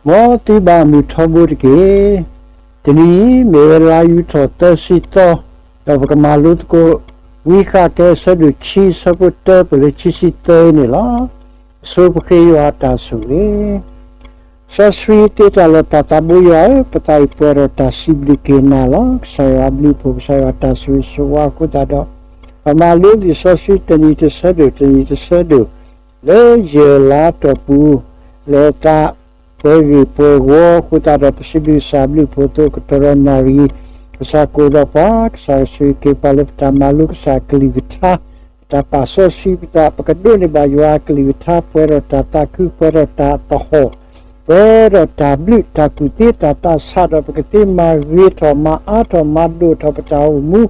မ်သုဘၣ်မုာ်ထီဘိတက့ၢ်. တနံၤအံၤ မ့ၢ်ဝဲလါယူၤထီၣ်သၢဆံသီ, ဒီးပကမၤလိသကိး ဝံဃးကဲအဆၢဒိၣ်ခံ ဆၢဖိတၢ ပလၢခံဆံသၢအံၤန့ၣ်လီၤ. အဆိပဃ့ယွၤအတၢ်ဆိၣ်ဂ့ၤ စီဆှံသ့တၢ်လီၤပာ်သးဘိယွၤဧၢ, ပသးအံၤပှဲၤဒီးတၢ်စံးဘျုးက့ၤနၤလီၤ. ကစၢ်ယွၤအဘျုးအဖှိၣ် ကစၢ်ယွၤတၢ်ဆိၣ်ဂ့ၤဆိၣ်ဝါအဃိသတးဒီး, ပမၤလိလံာ်စီဆှံတနံၤတဆၢဒိၣ် တနံၤတဆၢဒိၣ် လၢယဲၢ်လါအတီၢ်ပူၤ, လၢတၢ်ပှဲၤဂ့ၢ်ပှဲၤဝီအဃိသတးဒီး ပစံးဘျုးကစၢ်အဘျုးအဖှိၣ်အသိး ကတီၢ်ဒီးနၣ်ရံၣ်, ကစၢ်ကအိၣ်ဒီးပှၤ, ကစၢ်ကဆိၣ်ဂ့ၤက့ၤပှၤလၢပတၢ်မၤလိကစၢ်အကလုၢ်ကထါ, ပတၢ်ပာ်စီဆှံပသး, ပကဒိးန့ၢ်ဘၣ်ယွၤအကလုၢ်ကထါ ပှဲၤဒီးတၢ်သးခု ပှဲၤဒီးတၢ်သဟီၣ်, ပှဲၤဒီးတၢ်ဘျုးတၢ်ကူၣ်သ့တၢ်သးဆးဒီး ပကသ့မၤဂ့ၤထီၣ် မၤအါထီၣ်မၤဒိၣ်ထီၣ်ပတၢ်အိၣ်မူ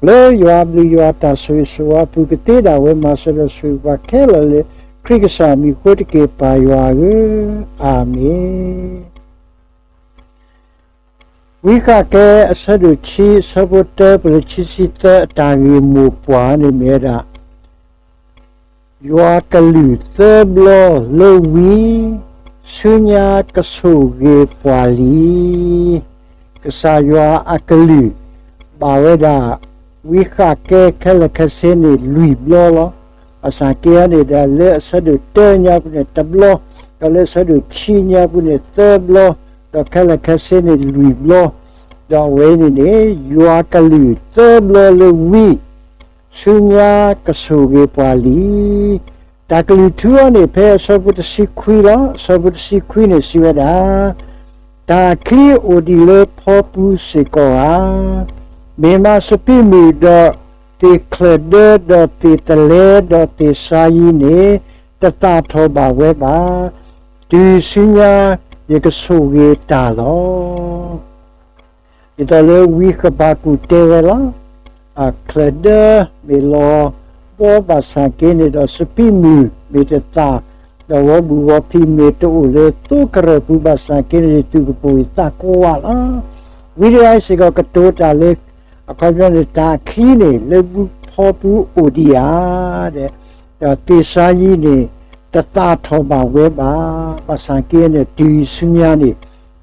လၢယွၤအဘျုးယွၤအတၢ်ဆိၣ်ဂ့ၤဆိၣ်ဝါအပူၤ ကသ့ဒၣ်ဝဲမၤစၢၤဒီးဆိၣ်ဂ့ၤပှၤခဲလၢာ်လၢ ခရံာ်ကစၢ်မံၤအဃိတက့ၢ် ပၢ်ယွၤဧၢ, အၤမ့ၣ်. ဝံဃးကဲအဆၢဒိၣ်ခံ အဆၢဖိတၢ ပလၢခံဆံသၢ အတၢ်ဂ့ၢ်မိၢ်ပှၢ်န့ၣ်မ့ၢ်ဝဲဒၣ် ယွၤကလုၢ်သၢဘျီလၢဝံ, ဆူညါကဆိၣ်ဂ့ၤပှၤလံ. ကစၢ်ယွၤအကလုၢ် ဘၣ်ဝဲဒၣ် ဝံဃးကဲခဲလၢာ်ခဲဆ့န့ၣ် လွံၢ်ဘျီလီၤ. ဘၣ်ဆၣ်က့န့ၣ်ဒီး လၢအဆၢဒိၣ်တၢညါပူၤန့ၣ်တဘျီ, ဒီးလၢအဆၢဒိၣ်ခံညါပူၤန့ၣ်သၢဘျီ, ဒီးခဲလၢာ်ခဲဆ့န့ၣ်လွံၢ်ဘျီ, ဒီးအဝဲအံၤန့ၣ်န့ၣ် ယွၤကလုၢ်သၢဘျီလၢဝံ ဆူညါကဆိၣ်ဂ့ၤပှၤလံ. တၢ်ကလုၢ်ထူအံၤန့ၣ် ဖဲအဆၢဖိတဆံခွံလီၤ. အဆၢဖိတဆံခွံန့ၣ်စံးဝဲဒၣ်, တၢ်ချံအိၣ်ဒံးလၢဖီပူၤစ့ၢ်ကီးဧါ. မ့ၢ်မးစပံးမုၢ်ဒီးသ့ၣ်ချၢၣ်ဒၢဒီးသ့ၣ်သလဲဒီးသ့ၣ်စါယံၤန့ၣ် တသၣ်ထီၣ်ဘၣ်ဝဲဘၣ်. တုၤဆူညါယကဆိၣ်ဂ့ၤတၢ်လီၤ. ဒ်သိးလၢဝံဃဘးကူာ်တဲဝဲလီၤ. အချၢၣ်ဒၢမ့ၢ်လီၤဘီဘၣ်ဆၣ်က့န့ၣ်ဒီး စပံးမုၢ်မ့ၢ်တသၣ်, ဒီးဂီၤဘူၣ်ဂီၤဖံးမ့ၢ်တအိၣ်လၢသိကရၢၢ်ပူၤဘၣ်ဆၣ်က့န့ၣ် သုးကပိာ်အံၤသးကဝးလီၤ. ဝံတဂၤအံၤစ့ၢ်ကီးကတိၤတၢ်လၢ အခီပညီန့ၣ် တၢ်ချံန့ၣ် လၢဖီပူၤအိၣ်ဒံးဧါ ဒီးသ့ၣ်စါယံၤန့ၣ် တသၣ်ထီၣ်ဘၣ်ဝဲဘၣ်. ဘၣ်ဆၣ်က့န့ၣ် တုၤဆူညါန့ၣ်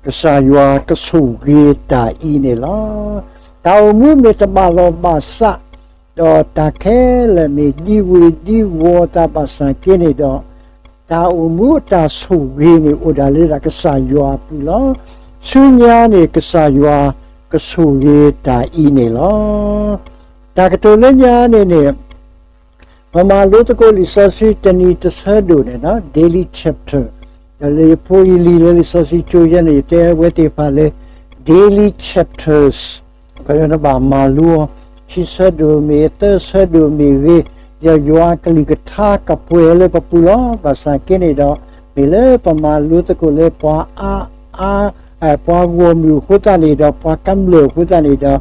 ကစၢ်ယွၤကဆိၣ်ဂ့ၤတၢ်အံၤန့ၣ်လီၤ. တၢ်အိၣ်မူမ့ၢ်တဘၣ်လီၢ်ဘၣ်စး, ဒီးတၢ်ခဲလၢာ်မ့ၢ်ဒံဝ့ၤဒံဝီၤသးဘၣ်ဆၣ်က့န့ၣ်ဒီး, တၢ်အိၣ်မူအတၢ်ဆိၣ်ဂ့ၤန့ၣ်အိၣ်ဒၣ်လၢဒၣ်ကစၢ်ယွၤအပူၤလီၤ. ဆူညါန့ၣ် ကစၢ်ယွၤကဆိၣ်ဂ့ၤတၢ်အံၤန့ၣ်လီၤ. တၢ်ကတိၤလၢညါန့ၣ်န့ၣ် ပမၤလိသကိးလံာ်စီဆှံတနံၤတဆၢဒိၣ်န့ၣ် daily chapter, ဒီးလၢယဖိယလံၤလၢလံာ်စီဆှံကၠိယဲန့ၣ် ယတဲဝဲသ့ၣ်တဖၣ်လၢ daily chapters, နဘၣ်မၤလိအီၤ, ခံဆၢဒိၣ်မ့ၢ်ဂ့ၤ သၢဆၢဒိၣ်မ့ၢ်ဂ့ၤ, ဒီးယွၤအကလုၢ်ကထါကပှဲၤလၢပပူၤလီၤ. ဘၣ်ဆၣ်က့န့ၣ်ဒီး မ့ၢ်လၢပမၤလိသကိးလၢပှၤအါအါ ပှၤဂီၢ်မုၢ်အဃိသတးန့ၣ်ဒီး ပှၤကမျၢၢ်အဃိသတးန့ၣ်ဒီး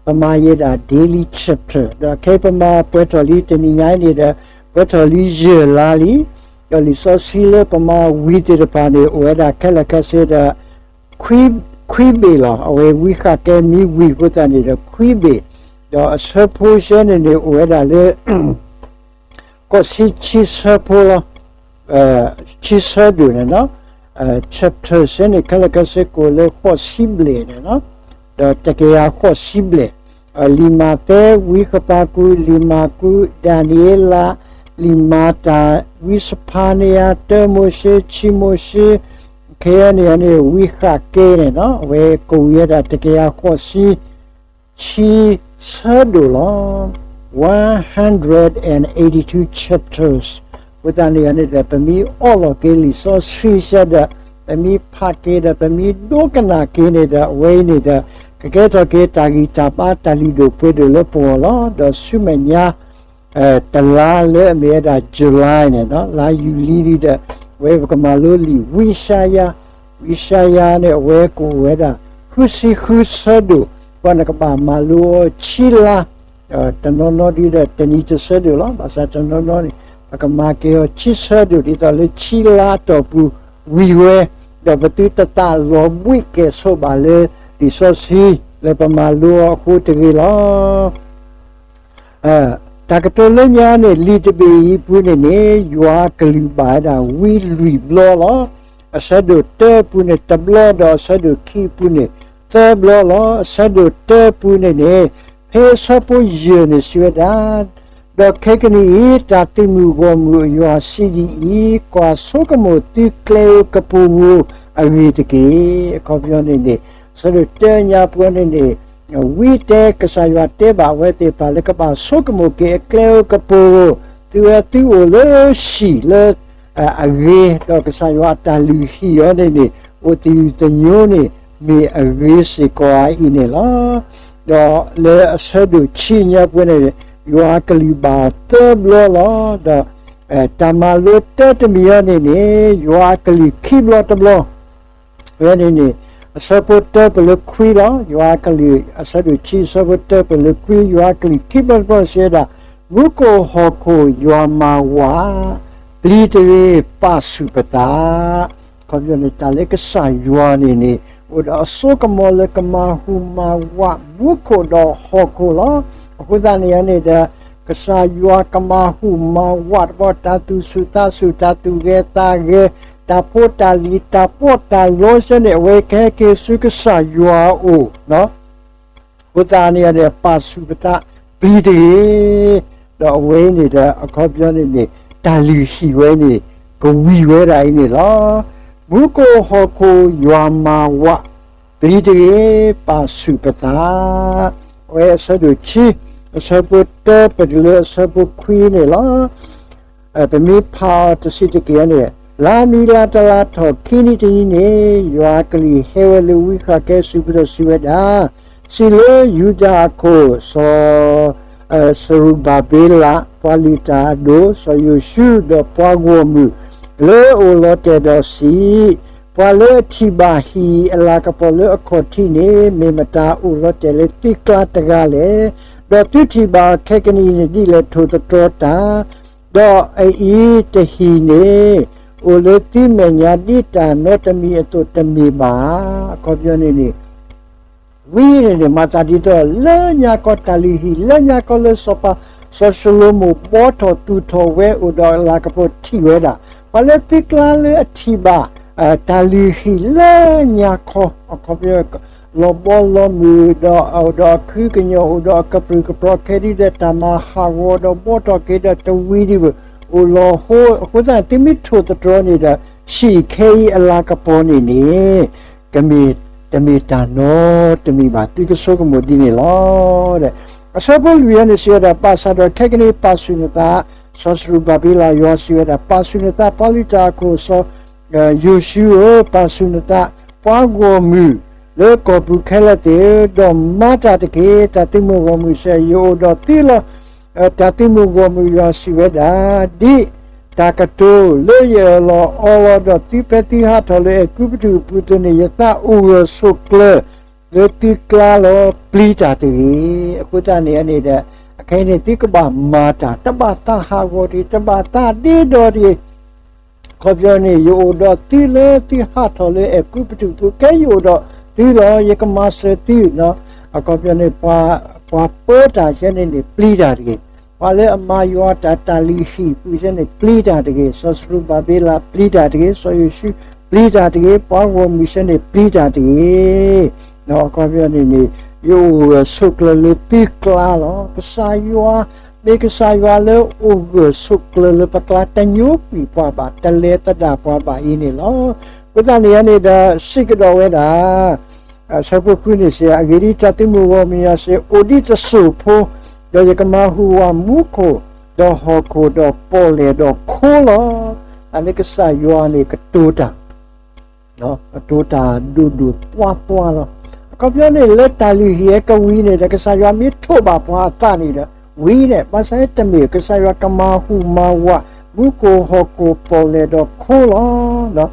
ပမၤယဲဒၣ် daily chapter, ဒီးခဲအံၤပမၤပှဲၤထီၣ်လံတနံၤညါအံၤန့ၣ်ဒီး ပှဲၤထီၣ်လံယဲၢ်လါလံ. ဒီးလံာ်စီဆှံလၢပမၤဝံၤသ့ၣ်တဖၣ်န့ၣ် အိၣ်ဝဲဒၣ်ခဲလၢာ်ခဲဆ့ဒီး ခွံဘ့ၣ်လီၤ. အဝဲဝံဃးကဲမ့ၢ်ဝံၤအဃိသတးန့ၣ်ဒီး ခွံဘ့ၣ်, ဒီးအဆၢဖိယဲန့ၣ်န့ၣ် အိၣ်ဝဲဒၣ်လၢ ဃိးဆံခံဆၢဖိလီၤ. ခံဆၢဒိၣ်န့ၣ်လီၤ. chapter စဲန့ၣ် ခဲလၢာ်ခဲဆ့ကအိၣ်လၢဃိးဆံဘျဲၣ်န့ၣ်လီၤ. ဒီးတကယၤဃိးဆံဘျဲၣ်, လံာ်မးသဲ, ဝံဃပၤကူ, လံာ်မၢ်ကူး, ဒၤနံးယ့လး, လံာ်မၤတၢ်, ဝံစဖါနယၤ, တၢမိၤၡ့, ခံမိၤၡ့, ခဲအံၤန့ၣ်န့ၣ် ဝံဃးကဲန့ၣ်လီၤ. အဝဲကအိၣ်ဝဲဒၣ်တကယၤဃိးဆံ ခံဆၢဒိၣ်လီၤ. one hundred and eighty-two chapters, အဃိသတးန့ၣ်န့ၣ်ဒီး ပမ့ၢ်အီလီၤက့ၤလံာ်စီဆှံစဲဒီး ပမ့ၢ်ဖးက့ၤဒီး ပမ့ၢ်ဒိကနၣ်က့ၤန့ၣ်ဒီး အဝဲအံၤန့ၣ်ဒီး ကကဲထီၣ်က့ၤတၢ်ဂံၢ်တၢ်ဘါတၢ်လုၢ်ဒိၣ်ပှ့ၤဒိၣ်လၢပဂီၢ်လီၤ. ဒီးဆူမဲာ်ညါ တလါလၢအမ့ၢ်ဝဲဒၣ် July န့ၣ်လီၤ, လါယူၤလံဒီး အဝဲပကမၤလိလံာ်ဝံၡါယၤ, ဝံၡါယၤန့ၣ် အဝဲကအိၣ်ဝဲဒၣ် ဃုဆံဃုဆၢဒိၣ်, ပှၤနကဘၣ်မၤလိအီၤဆံလါ, တနီၤနီၤဒ်ဒီးတနံၤတဆၢဒိၣ်လီၤ. ဘၣ်ဆၣ်တနီၤနီၤန့ၣ် ပကမၤက့ၤအီၤဆံဆၢဒိၣ် ဒ်သိးလၢဆံလါအတီၢ်ပူၤဝံၤဝဲ, ဒီးပသုတသးလီၤဘှံးကဲၤဆိးဘၣ်လၢ လံာ်စီဆှံလၢပမၤလိအီၤအဃိတဂ့ၤလီၤ. တၢ်ကတိၤလၢညါန့ၣ် လံာ်တဘ့ၣ်အံၤအပူၤန့ၣ်န့ၣ် ယွၤကလုၢ်ဘၣ်ဝဲဒၣ်ဝံလွံၢ်ဘျီလီၤ. အဆၢဒိၣ်တၢအပူၤန့ၣ်တဘျီ ဒီးအဆၢဒိၣ်ခံအပူၤန့ၣ် သၢဘျီလီၤ. အဆၢဒိၣ်တၢအပူၤန့ၣ်န့ၣ် ဖဲအဆၢဖိယဲၢ်န့ၣ်စံးဝဲဒၣ်, ဒီးခဲကနံၣ်အံၤ တၢ်သုးမုၢ်ဂီၢ်မုၢ်အယွၤစံးဒ်အံၤ, ကွၢ်ဆိကမိၣ်သုကျဲဧိၤကပူၤဧိၤအဂ့ၢ်တက့ၢ်. အခီပညီန့ၣ်န့ၣ် အဆၢဒိၣ်တၢညါပူၤန့ၣ်န့ၣ် ဝံတဲကစၢ်ယွၤတဲဘၣ်အဝဲသ့ၣ်တဖၣ်လၢကဘၣ်ဆိကမိၣ်က့ၤအကျဲဧိၤကပူၤဧိၤ, သုဝဲသုအိၣ်လၢဟံၣ်လၢ အဂ့ၤ, ဒီးကစၢ်ယွၤအတၢ်လုၢ်ဟံၣ်အီၤန့ၣ်န့ၣ် အိၣ်သယုၢ်သညိန့ၣ် မ့ၢ်အဂ့ၤစ့ၢ်ကီးအအံၤန့ၣ်လီၤ. ဒီးလၢအဆၢဒိၣ်ဆံညါပူၤန့ၣ် ယွၤအကလုၢ်ဘၣ်သၢဘျီလီၤ. ဒီး တၢ်မၤလိတၢတမံၤအံၤန့ၣ်န့ၣ် ယွၤအကလုၢ်ခံဘျီတဘျီ ဝဲန့ၣ်န့ၣ် အဆၢဖိတၢပလၢခွံလီၤ. ယွၤအကလုၢ် အဆၢဒိၣ်ဆံ အဆၢဖိတၢပလၢခွံ ယွၤအကလုၢ်ခံဘျီတဘျီစံးဝဲဒၣ်, မူခိၣ်ဟီၣ်ခိၣ်ယွၤမၤဝး, ပျံၤတဂ့ၤ, ပာ်ဆူၣ်ပသး. အခီပညီန့ၣ် တၢ်လၢကစၢ်ယွၤန့ၣ်န့ၣ် အိၣ်ဒီးအစိကမီၤလၢကမၤဟူးမၤဝး မူခိၣ်ဒီးဟီၣ်ခိၣ်လီၤ. အဃိသတးန့ၣ်န့ၣ်ဒီး ကစၢ်ယွၤကမၤဟူးမၤဝးတဘျီ တၢ်သူၣ်ဆူၣ်သးဆူၣ် တၢ်သူၣ်ဂဲၤသးဂဲၤ တၢ်ဖိတၢ်လံၤ တၢ်ပီးတၢ်လီစ့ၢ်န့ၣ် အဝဲကဟဲက့ၤဆူကစၢ်ယွၤအအိၣ် အဃိသတးန့ၣ်ဒီး ပာ်ဆူၣ်ပသး ပျံၤတဂ့ၤ, ဒီးအဝဲအံၤန့ၣ်ဒီး အခီပညီန့ၣ်န့ၣ် တၢ်လုၢ်ဟံၣ်ဝဲန့ၣ် ကဝံၤဝဲဒၣ်အံၤန့ၣ်လီၤ. မူခိၣ်ဟီၣ်ခိၣ်ယွၤမၤဝး, ပျံၤတဂ့ၤ, ပာ်ဆူၣ်ပသး. အဝဲအဆၢဒိၣ်ဆံ အဆၢဖိတၢပတုၤလၢအဆၢဖိခွံန့ၣ်လီၤ. ပမ့ၢ်ဖးအီၤတစဲးတက့ၢ်န့ၣ်, လါနွံလါတလါထီၣ်ခံနံၤတနံၤန့ၣ် ယွၤအကလုၢ်ဟဲဝဲလၢဝံဃၣ်ကဲစံးပတြၢၤစံးဝဲဒၣ်, စံးလၢယူဒၤအခိၣ် စီၤ စရူၤဘၤဘ့လး, ပှၤလုၢ်တၢ်အဒိၣ် စီၤယိၤၡူ ဒီးပှၤဂီၢ်မုၢ် လၢအိၣ်လီၤတဲာ်ဒီးစံး, ပှၤလၢအထံၣ်ဘၣ်ဟံၣ်အလၤကပီၤလၢအခီၣ်ထံးန့ၣ် မ့ၢ်မတၤအိၣ်လီၤတဲာ်လၢသုကျါတဂၤလဲၣ်. ဒီးသုထံၣ်ဘၣ်အီၤခဲကနံၣ်အံၤန့ၣ် ဒ်လဲၣ်ထိၣ်သတြီၤတၢ်, ဒီးအအံၤတဟံၣ်န့ၣ် အိၣ်လၢသုမဲာ်ညါဒ်တၢ်နီတမံၤအသိးတမ့ၢ်ဘၣ်. အခီပညီန့ၣ်န့ၣ် ဝံန့ၣ်န့ၣ် မၤသးဒ်သိးလၢညါကီၢ်တၢ်လုၢ်ဟံၣ် လၢညါကီၢ်လၢစီၤပၤ စီၤၡလိၤမိၣ်ဘှီထီၣ်သူၣ်ထီၣ်ဝဲအိၣ်ဒီးအလၤကပီၤထံၣ်ဝဲဒၣ် ပှၤလၢသုကျါလၢအထံၣ်ဘၣ် တၢ်လုၢ်ဟံၣ်လၢညါခီ အခီပညီ လီၤဘီလီၤမုၢ်ဒီး အိၣ်ဒီးအခုကညီၤ အိၣ်ဒီးအကပြုၢ်ကပြီၤခဲဒ်ဒီး တၢ်မၤဟးဂီၤဒီးဘှီထီၣ်က့ၤဒီးတဝံၤဒံးဘၣ် အိၣ်လီၤဟိ အဃိသတးန့ၣ် သုမ့ၢ်ထိၣ်သတြီၤန့ၣ်ဒီး ဟံၣ်ခဲအံၤအလၤကပီၤန့ၣ်န့ၣ် ကမ့ၢ်တမ့ၢ်တၢ်နီတမံၤဘၣ် သုကဆိကမိၣ်ဒ်န့ၣ်လီၤ. အဆၢဖိလွံၢ်အံၤန့ၣ်စံးဝဲဒၣ် ဘၣ်ဆၣ်ဒီးခဲကနံၣ်အံၤပာ်ဆူၣ်နသး, စီၤစရူၤဘၤဘ့လးယွၤစံးဝဲဒၣ် ပာ်ဆူၣ်နသး ပှၤလုၢ်တၢ်အခိၣ် စီၤ ယိၤၡူဧၢ, ပာ်ဆူၣ်နသး ပှၤဂီၢ်မုၢ်လၢကီၢ်ပူၤခဲလၢာ်သ့ၣ်ဧၢ, ဒီးမၤတၢ်တက့ၢ်. တၢ်သုးမုၢ်ဂီၢ်မုၢ်စ့ၢ် ယအိၣ်ဒီးသုလီၤ. တၢ်သုးမုၢ်ဂီၢ်မုၢ်ယွၤစံးဝဲဒၣ်, ဒ်တၢ်ကတိၤလၢယအၢၣ်လီၤအီလီၤဒီးသု ဖဲသုဟးထီၣ်လၢအဲၤကူပတူးအပူၤအသိးန့ၣ် ယသးအိၣ်ဂၢၢ်ဆိးကျၢၤလၢသုကျါလီၤ. ပျံၤတၢ်တဂ့ၤ. အဃိသတးန့ၣ်န့ၣ်ဒီး အခဲအံၤန့ၣ် သုကဘၣ်မၤတၢ် တဘၣ်သးဟးဂီၤတဂ့ၤ, တဘၣ်သးဒ့ဒီတဂ့ၤ အခီပညီန့ၣ် ယအိၣ်ဒီးသုလၢသုဟးထီၣ်လၢအဲၤကူပတူးအပူၤ ကဲယအိၣ်ဒီးသုလီၤ. ယကမၤစၢၤသု, အခီပညီန့ၣ် ပှၤပၢတၢ်စ့ၢ်န့ၣ်န့ၣ် ပျံၤတၢ်တဂ့ၤ. ပှၤလၢအမၤယွၤတၢ် တၢ်လုၢ်ဟံၣ်ပူၤစ့ၢ်န့ၣ် ပျံၤတၢ်တဂ့ၤ. စီၤစရူၤဘၤဘ့လးပျံၤတၢ်တဂ့ၤ, စီၤယိၤၡူပျံၤတၢ်တဂ့ၤ, ပှၤဂီၢ်မုၢ်စ့ၢ်န့ၣ်ပျံၤတၢ်တဂ့ၤ. အခီပညီန့ၣ်န့ၣ် ယအိၣ်ဂၢၢ်ဆိးကျၢၤလၢသုကျါလီၤ. ကစၢ်ယွၤ မ့ၢ်ကစၢ်ယွၤလၢအိၣ်ဂၢၢ်ဆိးကျၢၤလၢပကျါ တညိကွံာ်ပှၤဘၣ် တလဲၤသဒၣ်ပှၤဘၣ်အံၤန့ၣ်လီၤ. အဃိသတးန့ၣ်န့ၣ်ဒီး စံးကဒီးဝဲဒၣ် အဆၢဖိဃုန့ၣ်စ့ၢ် အဂ့ၢ်ဒ်အံၤ တၢ်သုးမုၢ်ဂီၢ်မုၢ်ယွၤစံး အိၣ်ဒံးတစိၢ်ဖိ, ဒီးယကမၤဟူးဝးမူခိၣ် ဒီးဟီၣ်ခိၣ်ဒီးပီၣ်လဲၣ်ဒီးခိလီၤ. အန့ၣ်ကစၢ်ယွၤန့ၣ်ကတိၤတၢ် ကတိၤတၢ်ဒိၣ်ဒိၣ်သွါသွါလီၤ. အခီပညီန့ၣ် လၢတၢ်လုၢ်ဟံၣ်အကဝံၤန့ၣ်ဒီး ကစၢ်ယွၤမ့ၢ်ထိးဘၣ်ပှၤအသးန့ၣ်ဒီး ဝံၤန့ၣ် ဘၣ်ဆၣ်တမ့ၢ် ကစၢ်ယွၤကမၤဟူးမၤဝး မူခိၣ်ဟီၣ်ခိၣ်ပီၣ်လဲၣ်ဒီးခိလီၤ.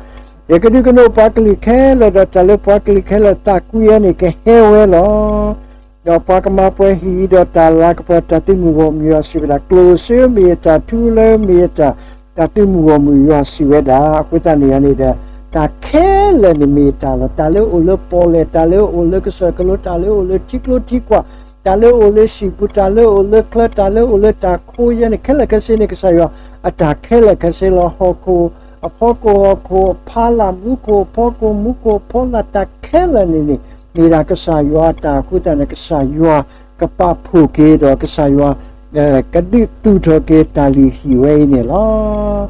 ယကဒုးကနိးပှၤကလုာ်ခဲလၢာ်ဒီး တၢ်လၢပှၤကလုာ်ခဲလၢာ်သးကွံအံၤန့ၣ် ကဟဲဝဲလီၤ. ဒီးပှၤကမၤပှဲၤဟံၣ်အံၤဒီးတၢ်လၤကပီၤ တၢ်သုးမုၢ်ဂီၢ်မုၢ်ယွၤစံးဝဲဒၣ် ကျိၣ်စ့မ့ၢ်ယတၢ် ထူလၢမ့ၢ်ယတၢ် တၢ်သုးမုၢ်ဂီၢ်မုၢ်ယွၤစံးဝဲဒၣ်. အဃိသတးန့ၣ်န့ၣ်ဒီး တၢ်ခဲလၢာ်န့ၣ်မ့ၢ်ယတၢ်လီၤ. တၢ်လၢအိၣ်လၢပီၣ်လဲၣ် တၢ်လၢအိၣ်လၢကစၢၢ်ကလိ တၢ်လၢအိၣ်လၢထံကျိထံကွာ် တၢ်လၢအိၣ်လၢဟံၣ်ပူၤ တၢ်လၢအိၣ်လၢချၢ တၢ်လၢအိၣ်လၢတၢ်ခိယဲန့ၣ် ခဲလၢာ်ခဲဆ့န့ၣ် ကစၢ်ယွၤအတၢ်ခဲလၢာ်ခဲဆ့လီၤ. ဟီၣ်ခိၣ် အဖီခိၣ်ဟီၣ်ခိၣ်အဖီလာ် မူခိၣ်အဖီခိၣ် မူခိၣ်အဖီလာ် တၢ်ခဲလၢာ်န့ၣ်န့ၣ် မ့ၢ်ဒၣ်ကစၢ်ယွၤအတၢ်အဃိသတးန့ၣ် ကစၢ်ယွၤကပာ်ဖှိၣ်က့ၤဒီးကစၢ်ယွၤ ကဒုးသူၣ်ထီၣ်က့ၤတၢ်လုၢ်ဟံၣ်ဝဲအံၤန့ၣ်လီၤ.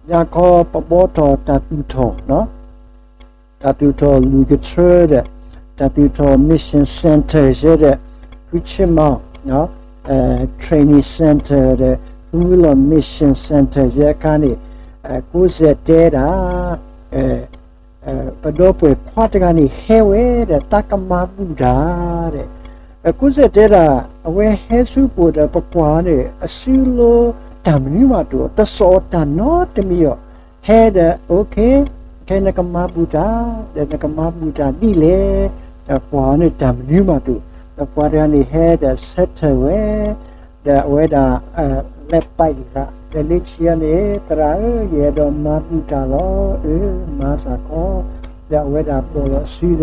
ညါခီပဘှီထီၣ်တၢ်သူၣ်ထီၣ် တၢ်သူၣ်ထီၣ်လုၢ်ကထြၢဒီး တၢ်သူၣ်ထီၣ် mission center ယဲဒီး ဖုဆ့မီၤ training center ဒီး ဖုမုၢ်လီၤ mission center ယဲအခါန့ၣ် ကိးစဲးတဲဒၣ် ပဒီပုၢ်ဝဲၢ်ခွါတဂၤန့ၣ်ဟဲဝဲဒီး တၢ်ကမၤဘူၣ်တၢ်ဒီး ကိးစဲးတဲဒၣ် အဝဲဟဲဆူပူၤဒီး ပကွၢ်န့ၣ် အစုလိတၢ်မနုၤမးတအိၣ် တစိာ်အီၤတၢ်နီတမံၤအီၤ ဟဲဒီး okay ခဲနကမၤဘူၣ်တၢ် ဒီးနကမၤဘူၣ်တၢ်ဒ်လဲၣ် ဒီးကွၢ်အီၤန့ၣ်တၢ်မနုၤမးတအိၣ် ဒီးပှၤတဂၤန့ၣ်ဟဲဒီး ဆၢထၢၣ်ဝဲ ဒီးအဝဲဒၣ် လဲၤပာ်အံၤတဂၤ ဒီးလၢခံန့ၣ် သရၣ်ဧၢ ယအဲၣ်ဒိးမၤဘူၣ်တၢ်လီၤ အၢ မၤစ့ၢ်ကီး ဒီးအဝဲဒၣ်ဘီၣ်လီၤစုဒီး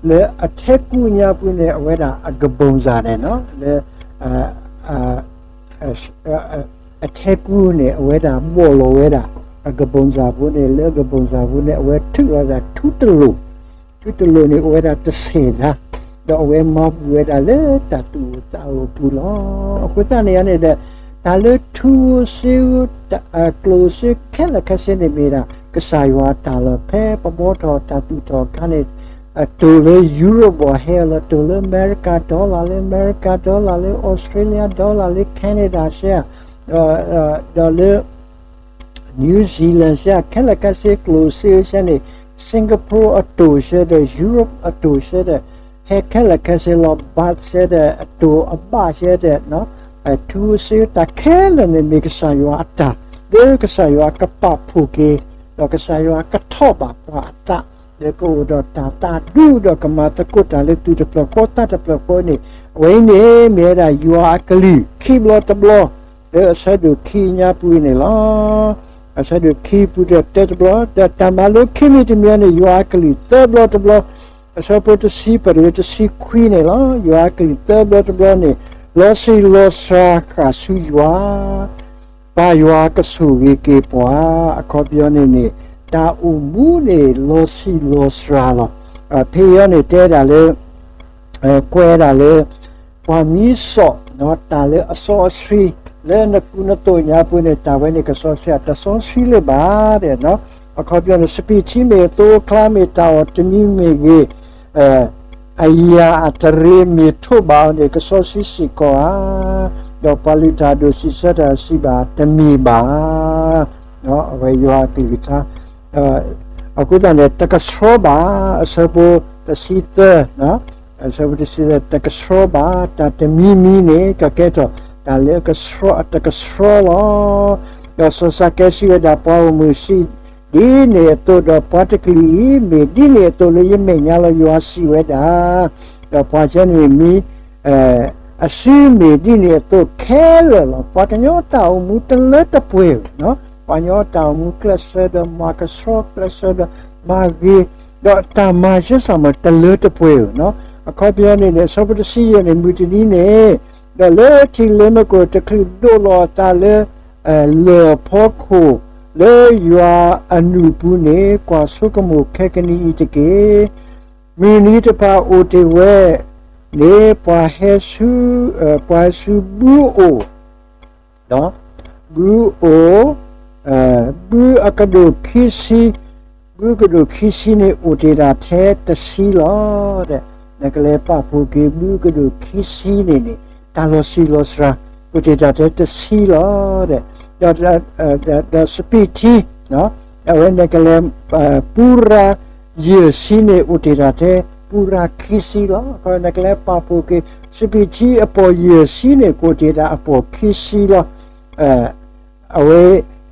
လၢအထဲကူညါပူၤန့ၣ် အဝဲဒၣ်အကဘီၣ်စၢ်န့ၣ်နီၤ လၢ အထဲကူန့ၣ် အဝဲဒၣ်ဘီၣ်လီၤဝဲဒၣ် အကဘီၣ်စၢ်ပူၤန့ၣ် လၢအကဘီၣ်စၢ်ပူၤန့ၣ် အဝဲထုးလီၤဒၣ်ထူတလိာ် ထူတလိာ်န့ၣ် အိၣ်ဝဲဒၣ်တဆဲးတၢ် ဒီးအဝဲမၤဘူၣ်ဝဲဒၣ်လၢတၢ်သူၣ်အိၣ်သးအိၣ်ပူၤလီၤ. အဃိသတးန့ၣ်န့ၣ်ဒီး တၢ်လၢထူဧိၤစ့ဧိၤ ကျိၣ်ဧိၤစ့ဧိၤခဲလၢာ်ခဲဆ့န့ၣ်မ့ၢ်ဒၣ် ကစၢ်ယွၤအတၢ်လီၤ. ဖဲပဘှီထီၣ်တၢ်သူၣ်ထီၣ်အခါန့ၣ် တိၢ်လၢ Europe ဘၣ်ဟဲအီၤလီၤ တိၢ်လၢ America dollar လၢ America dollar လၢ Australia dollar လၢ Canada စ့ ဒီးလၢ New Zealand စ့ ခဲလၢာ်ခဲဆ့ကျိၣ်စ့ဧိၤစ့န့ၣ် Singapore အတိၢ်စ့ဒီး Europe အတိၢ်စ့ဒီး ဟဲခဲလၢာ်ခဲဆ့လီၤ ဘၣ်စ့ဒီး အတိၢ်အဘၣ်စ့ဒီး ထူစ့တၢ်ခဲလၢာ်န့ၣ် မ့ၢ်ကစၢ်ယွၤအတၢ် လၢကစၢ်ယွၤကပာ်ဖှိၣ်က့ၤ ဒီးကစၢ်ယွၤကထီၣ်ဘၣ်ပှၤအသး ဒီးကအိၣ်ဒီးတၢ်သးဒူဒီးကမၤသကိးတၢ်လၢသူၣ်တဖျၢၣ်ဃီသးတဖျၢၣ်ဃီန့ၣ် အဝဲအံၤန့ၣ် မ့ၢ်ဝဲဒၣ်ယွၤအကလုၢ် ခံဘျီတဘျီ လၢအဆၢဒိၣ်ခံညါပူၤန့ၣ်လီၤ. အဆၢဒိၣ်ခံပူၤဒီးတဲတဘျီ ဒီးတၢ်မၤလိခံမံၤတမံၤန့ၣ် ယွၤအကလုၢ်သၢဘျီတဘျီ အဆၢဖိတဆံပတုၤတဆံခွံန့ၣ်လီၤ. ယွၤအကလုၢ်သၢဘျီတဘျီန့ၣ် လီၤဆံးလီၤစှၤဃာ်ဆူယွၤ ပၢ်ယွၤကဆိၣ်ဂ့ၤက့ၤပှၤ အခီပညီန့ၣ်န့ၣ် တၢ်အိၣ်မူန့ၣ် လီၤဆံးလီၤစှၤလီၤ. ဖဲအံၤန့ၣ်တဲဒၣ်လၢ ကွဲးဒၣ်လၢ ပှၤမံစီၣ် တၢ်လၢအစီအဆှံ လၢနကူနသိးညါပူၤန့ၣ် တၢ်ဝဲန့ၣ်ကစီဆှံ တစီဆှံလၢၤဘၣ်ဒီး အခီပညီန့ၣ် စပံးထံမ့ၢ်အသိအကျါမ့ၢ်တၢ်အီၣ်တမံၤမ့ၢ်ဂ့ၤ အယၢ်အတရံးမ့ၢ်ထိးဘၣ်အီၤန့ၣ် ကစီဆှံစ့ၢ်ကီးဧါ. ဒီးပှၤလုၢ်တၢ်အဒိၣ်စံးဆၢတၢ်စံးဘၣ် တမ့ၢ်ဘၣ်. အဝဲယွၤအကလုၢ်ကထါ အဃိသတးန့ၣ် တကဆှီဘၣ် အဆၢဖိတဆံသၢ အဆၢဖိတဆံသၢ တကဆှီဘၣ် တၢ်တမံၤမံၤန့ၣ် ကကဲထီၣ် တၢ်လၢအကဆှီ အတကဆှီလီၤ. ဒီးစီၤၡကဲစံးဝဲဒၣ် ပှၤဂီၢ်မုၢ်စံး ဒ်န့ၣ်အသိးဒီး ပှၤတကလုာ်အံၤ မ့ၢ်ဒ်န့ၣ်အသိးလၢယမဲာ်ညါလီၤ. ယွၤစံးဝဲဒၣ် ဒီးပှၤကညီန့ၣ်မံ အစုမ့ၢ်ဒ်န့ၣ်အသိးခဲလၢာ်လီၤ. ပှၤကညီတၢ်အိၣ်မူတလၢတပှဲၤဧိၤ, ပှၤကညီတၢ်အိၣ်မူကျဲးစၢးဒီးမၤကဆှီ ကျဲးစၢးဒီးမၤဂ့ၤ, ဒီးတၢ်မၤယဲစၢ်မးတလၢတပှဲၤဧိၤ. အခီပညီန့ၣ်န့ၣ် အဆၢဖိတဆံယဲၢ်န့ၣ် မုၢ်တနံၤန့ၣ် ဒီးလၢထံလၢမူခိၣ်တချုးဒိးလီၤအသးလၢ လၢၢ်ဖီခိၣ် လၢယွၤအနူၢ်ပူၤန့ၣ် ကွၢ်ဆိကမိၣ်ခဲကနံၣ်အံၤတက့ၢ်. မုၢ်နံၤတဖၣ်အိၣ်တ့ၢ်ဝဲန့ၣ် ပှၤဟဲဆူ ပှၤဟဲဆူဘုအိၣ် ဘုအိၣ် ဘုအကဒိၣ်ခံဆံ, ဘုကဒိၣ်ခံဆံန့ၣ် အိၣ်တ့ၢ်ဒၣ်ထဲတဆံလီၤ. နကလဲၤပာ်ဖှိၣ်က့ၤ ဘုကဒိၣ်ခံဆံန့ၣ်န့ၣ် တၢ်လီၤဆံးလီၤစှၤ အိၣ်တ့ၢ်ဒၣ်ထဲတဆံလီၤ. ဒီး ဒီးစပံးထံ အဝဲနကလဲၤ ပူရၤယဲၢ်ဆံန့ၣ် အိၣ်တ့ၢ်ဒၣ်ထဲ ပူရၤခံဆံလီၤ. နကလဲၤပာ်ဖှိၣ်က့ၤ စပံးထံအပီၢ်ယဲၢ်ဆံန့ၣ် ကအိၣ်တ့ၢ်ဒၣ်အပီၢ်ခံဆံလီၤ. အဝဲ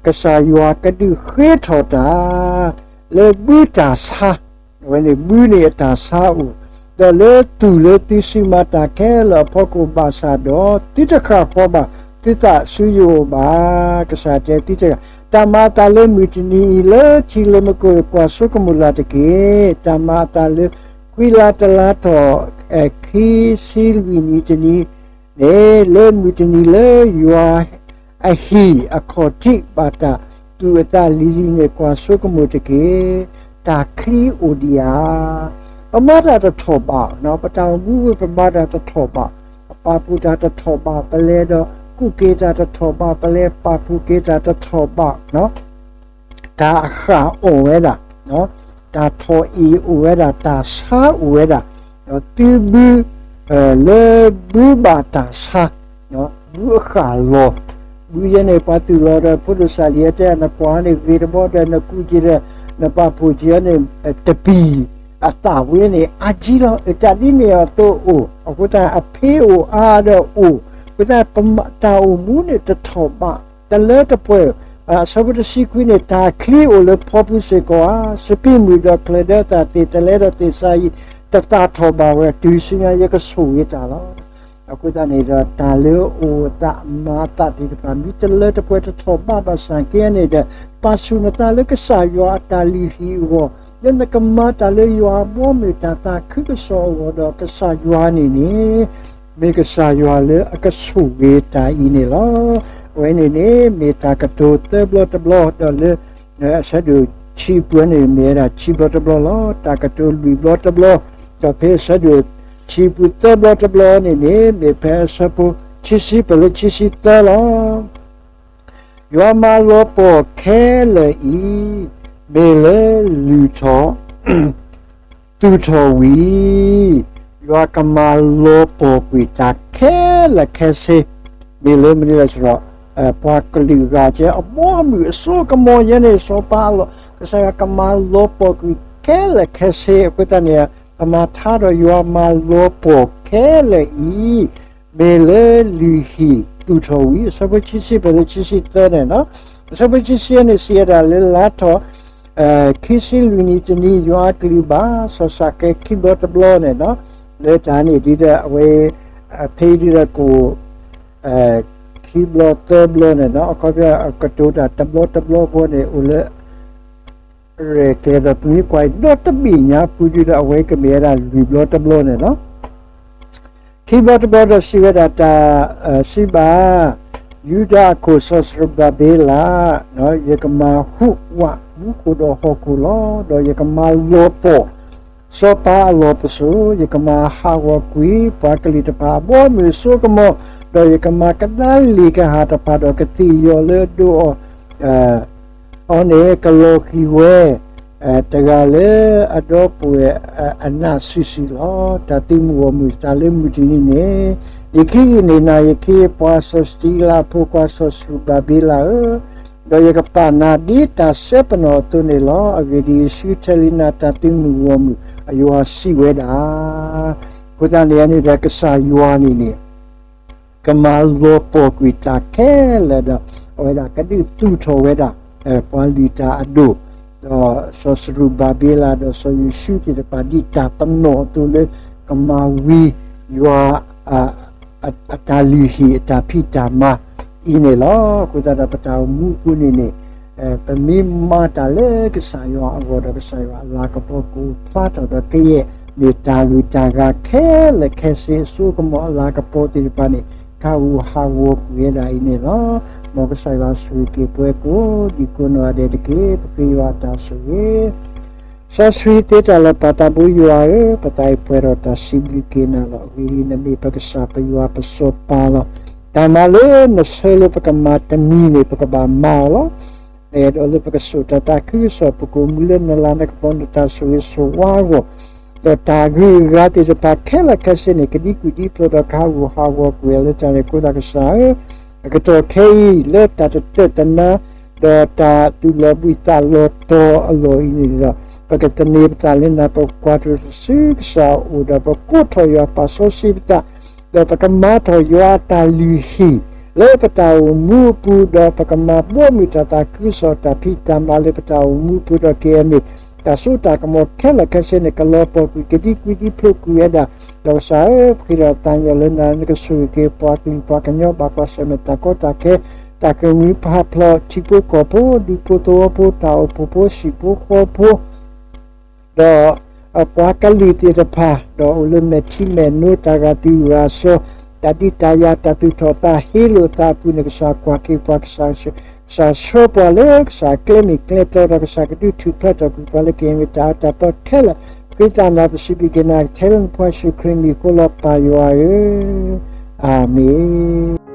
ကစၢ်ယွၤကဒုးဃ့ထီၣ်တၢ် လၢဘုတၢ်ဆါ, အဝဲန့ၣ်ဘုန့ၣ်အတၢ်ဆါအိၣ်, ဒီးလၢသူၣ်လၢသုစုမၤတၢ်ခဲလၢာ်အဖီခိၣ်ဘၣ်ဆၣ်ဒီး သုတဃၣ်ဃီၤဘၣ်သုသးဆူယအိၣ်ဘၣ်. ကစၢ်တဲသုတဂၤ, တၢ်မၤအသးလၢမုၢ်တနံၤအံၤ လၢထံလၢမူခိၣ် ကွၢ်ဆိကမိၣ်လၢ်တက့ၢ်. တၢ်မၤအသးလၢခွံလါတလါထီၣ် ခံဆံလွံၢ်နံၤတနံၤန့ၣ် လၢမုၢ်တနံၤလၢယွၤအဟံၣ်အခီၣ်ထံးဘၣ်တၢ် သူၣ်အသးလံၤလံၤန့ၣ် ကွၢ်ဆိကမိၣ်တက့ၢ်. တၢ်ချံအိၣ်ဒံးဧါ. ပမၤတၢ်တထီၣ်ဘး, ပတၢ်အိၣ်မူဝဲပမၤတၢ်တထီၣ်ဘး, ပပာ်ဖှိၣ်တၢ်တထီၣ်ဘး, ပလဲၤဒီးကူၣ်က့ၤတၢ်တထီၣ်ဘး, ပလဲၤပာ်ဖှိၣ်က့ၤတၢ်တထီၣ်ဘး, တၢ်အဃၢ်အိၣ်ဝဲဒၣ်, တၢ်ထီၣ်အ့ၣ်အိၣ်ဝဲဒၣ်, တၢ်ဆါအိၣ်ဝဲဒၣ်, ဒီးသုဘု လၢဘုဘၣ်တၢ်ဆါ, ဘုအဃၢ်လီၤ. ဘုယဲန့ၣ် ပှၤသူၣ်လီၤဒီးဖိဒိၣ်စၢ်လံၤအတဲ နကွၢ်န့ၣ်ဂ့ၤတဘီဒီး နကူးက့ၤဒီး နပာ်ဖှိၣ်က့ၤအီၤန့ၣ် တပံၤအသၣ်ဝဲန့ၣ် အါကံလီၤ. တၢ်ဒ်န့ၣ်အသိးအိၣ်, အဃိသတးအဖ့အိၣ်အါဒီးအိၣ်, အဃိသတး တၢ်အိၣ်မူန့ၣ်တထီၣ်ဘး, တလၢတပှဲၤ, အဆၢဖိတဆံခွံန့ၣ် တၢ်ချံအိၣ်လၢဖီပူၤစ့ၢ်ကီးဧါ, စပံးမုၢ်ဒီးကျၢၤဒၢတၢ်သ့ၣ်တလဲဒီးသ့ၣ်စၤယံး တသၣ်ထီၣ်ဘၣ်ဝဲ, တုၤဆူညါယကဆိၣ်ဂ့ၤတၢ်လီၤ. အဃိသတးန့ၣ်ဒီး တၢ်လၢအအိၣ်အသးမၤအသးသ့ၣ်တဖၣ် မ့ၢ်တလၢတပှဲၤတထီၣ်ဘးဘၣ်ဆၣ်က့န့ၣ်ဒီး ပာ်ဆူၣ်နသးလၢကစၢ်ယွၤအတၢ်လုၢ်ဟံၣ်အဂီၢ်, လၢနကမၤတၢ်လၢယွၤအဘီအမုၢ်တၢ်သးခုကစီၣ်အဂီၢ်ဒီး ကစၢ်ယွၤန့ၣ်န့ၣ် မ့ၢ်ကစၢ်ယွၤလၢအကဆိၣ်ဂ့ၤတၢ်အံၤန့ၣ်လီၤ. အဝဲန့ၣ်န့ၣ် မ့ၢ်တၢ်ကတိၤသၢဘျီတဘျီ ဒီးလၢ အဆၢဒိၣ်ဆံပူၤန့ၣ် မ့ၢ်ဝဲဒၣ်ဆံဘျီတဘျီလီၤ. တၢ်ကတိၤလွံၢ်ဘျီတဘျီ, ဒီးဖဲအဆၢဒိၣ်ဆံပူၤသၢဘျီတဘျီန့ၣ်န့ၣ် မ့ၢ်ဖဲအဆၢဖိခံဆံပၢၢ်လၢခံဆံသၢလီၤ. ယွၤမၤလီၤပှီၢ်ခဲလၢာ်အံၤ, မ့ၢ်လၢလုၢ်ထီၣ် သူၣ်ထီၣ်ဝံၤ, ယွၤကမၤလီၤပှီၢ်ကွံာ်တၢ်ခဲလၢာ်ခဲဆ့, မ့ၢ်လၢမနုၤလဲၣ်န့ၣ်ဒီး ပှၤကလုာ်အဂၤကဲ အဘီအမုၢ်အစိကမီၤယဲန့ၣ် စီၤပၤအလီၢ် ကစၢ်ယွၤကမၤလီၤပှီၢ်ကွံာ်ခဲလၢာ်ခဲဆ့ အဃိသတးန့ၣ် ပမၤထါဒီးယွၤမၤလီၤပှီၢ်ခဲလၢာ်အံၤ မ့ၢ်လၢလုၢ်ဟံၣ်သူၣ်ထီၣ်ဝံၤ အဆၢဖိခံဆံဖဲလၢခံဆံသၢန့ၣ်လီၤ. အဆၢဖိခံဆံန့ၣ် စံးဝဲဒၣ်လၢလါထီၣ် ခံဆံလွံၢ်နံၣ်တနံၤ ယွၤအကလုၢ်ဘၣ်စီၤၡၤကဲခံဘျီတဘျီန့ၣ်လီၤ. လၢတၢ်န့ၣ်ဒ်ဒီး အဝဲ ဖဲဒ်ဒီးကအိၣ် ခံဘျီသၢဘျီန့ၣ်လီၤ. အခီပညီ ကတိၤတၢ်တဘျီတဘျီဖိန့ၣ် အိၣ်လၢ ရဲၣ်ကျဲၤဒီး ပမ့ၢ်ကွၢ်အံၤ ဒီတဘ့ၣ်ညါပူၤဒ်ဒီး အဝဲကမ့ၢ်ဝဲဒၣ်လွံၢ်ဘျီတဘျီန့ၣ်လီၤ. ခံဘျီတဘျီဒီးစံးဝဲဒၣ်တၢ် စံးဘၣ် ယူဒၤအခိၣ်စီၤစရူၤဘၤဘ့လး, ယကမၤဟူးဝးမူခိၣ်ဒီးဟီၣ်ခိၣ်လီၤ. ဒီးယကမၤလီၤပှီၢ် စီၤပၤအလီၢ်ပစိာ်, ယကမၤဟးဂီၤကွံာ် ပှၤကလုာ်တဖၣ်အဘီအမုၢ်အစိကမီၤ, ဒီးယကမၤကဒါလ့ၣ်ကဟၣ်တဖၣ်ဒီး ကသ့ၣ်ယီၤလၢအဒိၣ်အီၤ အီၤန့ၣ် ကလီၤဃံၤဝဲ တဂၤလၢအဒီပုၢ်ဝဲၢ်အနးစုာ်စုာ်လီၤ. တၢ်သုးမုၢ်ဂီၢ်မုၢ် တၢ်လၢမုၢ်တနံၤန့ၣ်, ယခံဂံၢ်န့ၢ်နၤ, ယခ့ပှၤစီၤၡတံလးဖိခွါစီၤစရူၤဘၤဘ့လးဧၢ, ဒီးယကပာ်နၤဒ်တၢ်စဲပနီၣ်အသိးန့ၣ်လီၤ. အဂ့ၢ်ဒ်အံၤ, ဆူထဲလံနၤတၢ်သုးမုၢ်ဂီၢ်မုၢ် ယွၤစံးဝဲဒၣ်. အဃိသတးန့ၣ်န့ၣ်ဒီး ကစၢ်ယွၤန့ၣ်န့ၣ် ကမၤလီၤပှီၢ်ကွံာ်တၢ်ခဲလၢာ်ဒီး အဝဲဒၣ်ကဒုးသူၣ်ထီၣ်ဝဲဒၣ် ပှၤလုၢ်တၢ်အဒိၣ်, ဒီးစီၤစရူၤဘၤဘ့လးဒီးစီၤယိၤၡူသ့ၣ်တဖၣ် ဒ်တၢ်ပနီၣ်အသိးလၢကမၤဝံၤယွၤ အတၢ်လုၢ်ဟံၣ်အတၢ်ဖံးတၢ်မၤအံၤန့ၣ်လီၤ. အဃိသတးဒီးပတၢ်အိၣ်မူအပူၤန့ၣ်န့ၣ် ပမ့ၢ်မၤတၢ်လၢကစၢ်ယွၤအဂီၢ်ဒီး ကစၢ်ယွၤအလၤကပီၤကအိၣ်ဖျါထီၣ်ဒီး ကယဲၢ်မ့ၢ်တၢ်ဂုၤတၢ်ဂၤခဲလၢာ်ခဲဆ့အစိကမီၤအလၤကပီၤသ့ၣ်တဖၣ်န့ၣ် ကဟးဂူာ်ဟးဂီၤကွံာ်ဝဲဒၣ်အံၤန့ၣ်လီၤ. မ်ကစၢ်ယွၤဆိၣ်ဂ့ၤက့ၤပှၤကိးဒံကိးနီၢ်ဂၤဒဲးတက့ၢ်. ပဃ့ယွၤအတၢ်ဆိၣ်ဂ့ၤ စီဆှံသ့တၢ်လၢာ်ပာ်သးဘိယွၤဧၢ, ပသးအံၤပှဲၤထီၣ်တၢ်စံးဘျုးက့ၤနၤလီၤ. အဂ့ၢ်ဒ်အံၤ, နမ့ၢ်ပကစၢ်ပယွၤပစီၤပၤလီၤ. တၢ်မၤလၢနဆၢလၢပကမၤတမံၤန့ၣ် ပကဘၣ်မၤအီၤလီၤ. နအဲၣ်ဒိးလၢပကစိာ်တၢ်သးခုကစီၣ် ပကအိၣ်မူလၢနလၤနကပီၤ နတၢ်ဆိၣ်ဂ့ၤဆိၣ်ဝါအဂီၢ်, ဒီးတၢ်ဂုၤအဂၤသ့ၣ်တဖၣ်ခဲလၢာ်ခဲဆ့န့ၣ် ကဒံကွံာ်ဒံဖျိးဒီးကဟးဂူာ်ဟးဂီၤကွံာ်အီၤလၢတၢ်န့ၣ်အဃိသတး ကစၢ်ဧၢ, အကတီၢ်ခဲအံၤ လၢတၢ်တတၢၢ်တနါ ဒီးတၢ်သူၣ်လီၤဘှံးသးလီၤတီၤအလီၢ်အံၤန့ၣ်ဒီး ပကသန့ၤပသးလၢနၤ ပကကွၢ်ထီၣ်ဆူကစၢ်အအိၣ်ဒီး ပကိးထီၣ်ယွၤ ပာ်စီဆှံပသး ဒီးပကမၤထီၣ်ယွၤအတၢ်လုၢ်ဟံၣ် လၢပတၢ်အိၣ်မူအပူၤ ဒီးပကမၤဘီမုၢ်တၢ်သးခုကစီၣ်တၢ်ဖံးတၢ်မၤလၢပတၢ်အိၣ်မူအပူၤ ဒီးကယဲၢ်မ့ၢ်တၢ်စိတၢ်ကမီၤခဲလၢာ်ခဲဆ့န့ၣ် ကလီၤပှီၢ်ကွံာ်ကဒံကွံာ်ဒံဖျိးကွံာ်ဝဲဒၣ်. ဒီးကစၢ်ဧၢ, ပဃ့ဒီးသးညီလၢနၤ နကဆိၣ်ဂ့ၤက့ၤပှၤကလုာ်ပှၤကညီ ဘၣ်ကွၢ်ဆၢၣ်မဲာ်တၢ်ကီတၢ်ခဲ တၢ်ကမှံဖးဖျိး ထံဖိကီၢ်ဖိ ဒူဖိသဝီဖိ တၢ်အိၣ်ဖှိၣ်ဖိ ဟံၣ်ဖိဃီဖိ ဒီးပှၤကလုာ်သ့ၣ်တဖၣ် ဒီးအိၣ်လၢမဲာ်ထံမဲာ်နိ တၢ်ဂာ်သံဂာ်စီ တၢ်ဒုးတၢ်ယၤ တၢ်သူၣ်ထီၣ်သးဟ့လိာ်သးအပူၤန့ၣ် ကစၢ်ကွၢ်က့ၤပှၤ ကစၢ်ဆိၣ် ကစၢ်ဆှၢပှၤလၢကစၢ်ကျဲမ့ၢ်ကျဲတီဒီး ကစၢ်ကဒုးထူၣ်ဖျဲးထီၣ်ကွံာ်ပှၤလၢကဟ့ၣ်မ့ၢ်တၢ်အၢတၢ်သီခဲလၢာ်, ဃ့တၢ်မၤပစံးဘျုးက့ၤနၤ ထဲလၢနဖိယ့ၣ်ၡူးခရံာ်မံၤအဃိလီၤ ပၢ်ယွၤဧၢ, အၤမ့ၣ်.